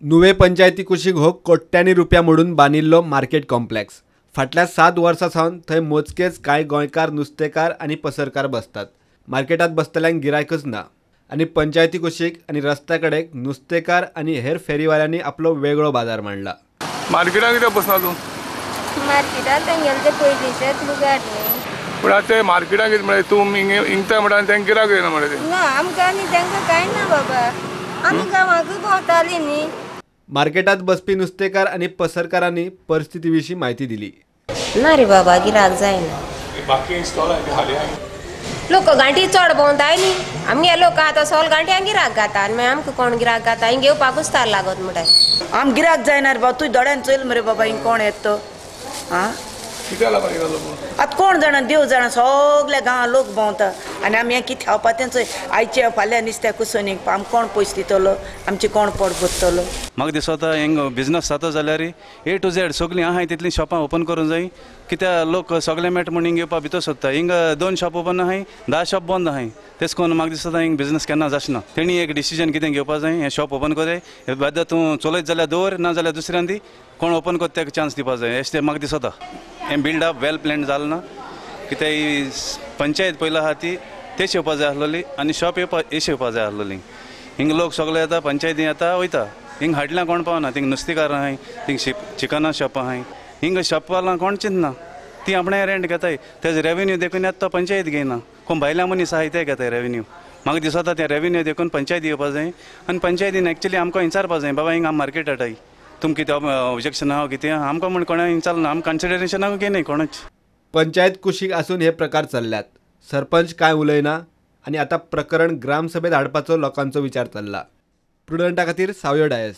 नुवे पंचायती कुशीक हो कोट्यांनी रुपया मोडून बांदिल्लो मार्केट कॉम्प्लेक्स. फाटल्या 7 वर्सां सावन थंय मोजकेच कांय गोंयकार नुस्तेकार आनी पसरकार बसतात. मार्केटात बसतल्यांक गिरायकच ना आनी पंचायती कुशीक आनी रस्त्या कडेक नुस्तेकार आनी हेर फेरीवाल्यांनी आपलो वेगळो बाजार मांडला. मार्केटाक कित्याक बसना तूं? मार्केटात तेंगेले ते पयलींचेच लुगार न्ही. पूण आतां ते मार्केटाक कितें म्हळ्यार तूं इंगता म्हणटा आनी तेंकां गिरायक येना म्हणटा ते. ना आमकां आनी तेंकां कांय ना बाबा, आमी गांवांकूय भोंवतालीं न्ही. मार्केटात बसपी नुस्तेकार आनी पसरकारांनी परिस्थिती विशीं म्हायती दिली. ना रे बाबा, गिरायक जायना. बाकी स्टॉल खाली आहा. लोक गांठी चड भोंवताय न्ही, आमगे लोक आतां सोल गांठ्यांक गिरायक घाता आनी मागीर आमकां कोण गिरायक घाता, हिंग घेवपाकूच तार लागत म्हणटाय. आम गिरायक जायना रे बाबा, तूं दोळ्यान चोयल मरे बाबा हिंग कोण येत तो. आं आतां कोण जाणा, देव जाणा, सगल्या गांवां लोक भोंवता आनी आमी हें कितें खावपा तें चोय. आयचे फाल्यां नुस्त्या कुसोन आमकां कोण पयशे दितलो, आमचें कोण पोट भरतलो. म्हाका दिसता हिंग बिजनस जाता जाल्यार ए टू झेड सगळीं आहाय तितलीं शॉपां ओपन करूंक जाय. कित्याक लोक सगळे मेट म्हूण हिंग येवपा भितर सोदता. हिंग 2 शॉप ओपन आहाय, 10 शॉप बंद आहाय. तेच करून म्हाका दिसता हिंग बिजनस केन्ना जाचना. तेणी एक डिसिजन कितें घेवपा जाय, हें शॉप ओपन कोराय, वेदर तूं चलयत जाल्यार दवर, ना जाल्यार दुसऱ्यान दी कोण ओपन करता तेका चान्स दिवपा जाय अशें तें म्हाका दिसता. हें बिल्डअप वेल प्लॅन जालें ना, कित्याक पंचायत पयलो आहा ती तेच येवपा जाय आसलोली आनी शॉप येवपा एश येवपा जाय आसलोली. हिंग लोक सगळे येता, पंचायती येता वयता, हिंग हाडल्या कोण पावना. थिंग नुस्तेकार आहाय, थिंग चिकना शॉप आहाय, हिंग शॉपवाला कोण चिंतना, ती आपणें रेंट घेताय, तेज रेवेन्यू देखून येता तो पंचायत घेयना. कोण भायल्या मनीस आहाय ते घेताय रेवेन्यू. म्हाका दिसता तें रेवेन्यू देखून पंचायत येवपा जाय आनी पंचायतीन एक्चुली आमकां विचारपा जाय, बाबा हिंग आम मार्केट हाडाय, तुमकां कितें ऑब्जेक्शन आहा कितें आमकां म्हूण कोणा विचारना, आमकां कन्सिडरेशनाक घेयनाय कोणूच. पंचायत कुशीक आसून हे प्रकार चल्ल्यात. सरपंच कांय उलयना आनी आतां प्रकरण ग्रामसभेत हाडपाचो लोकांचो विचार चल्ला. प्रुडंटा खातीर सावयो डायस.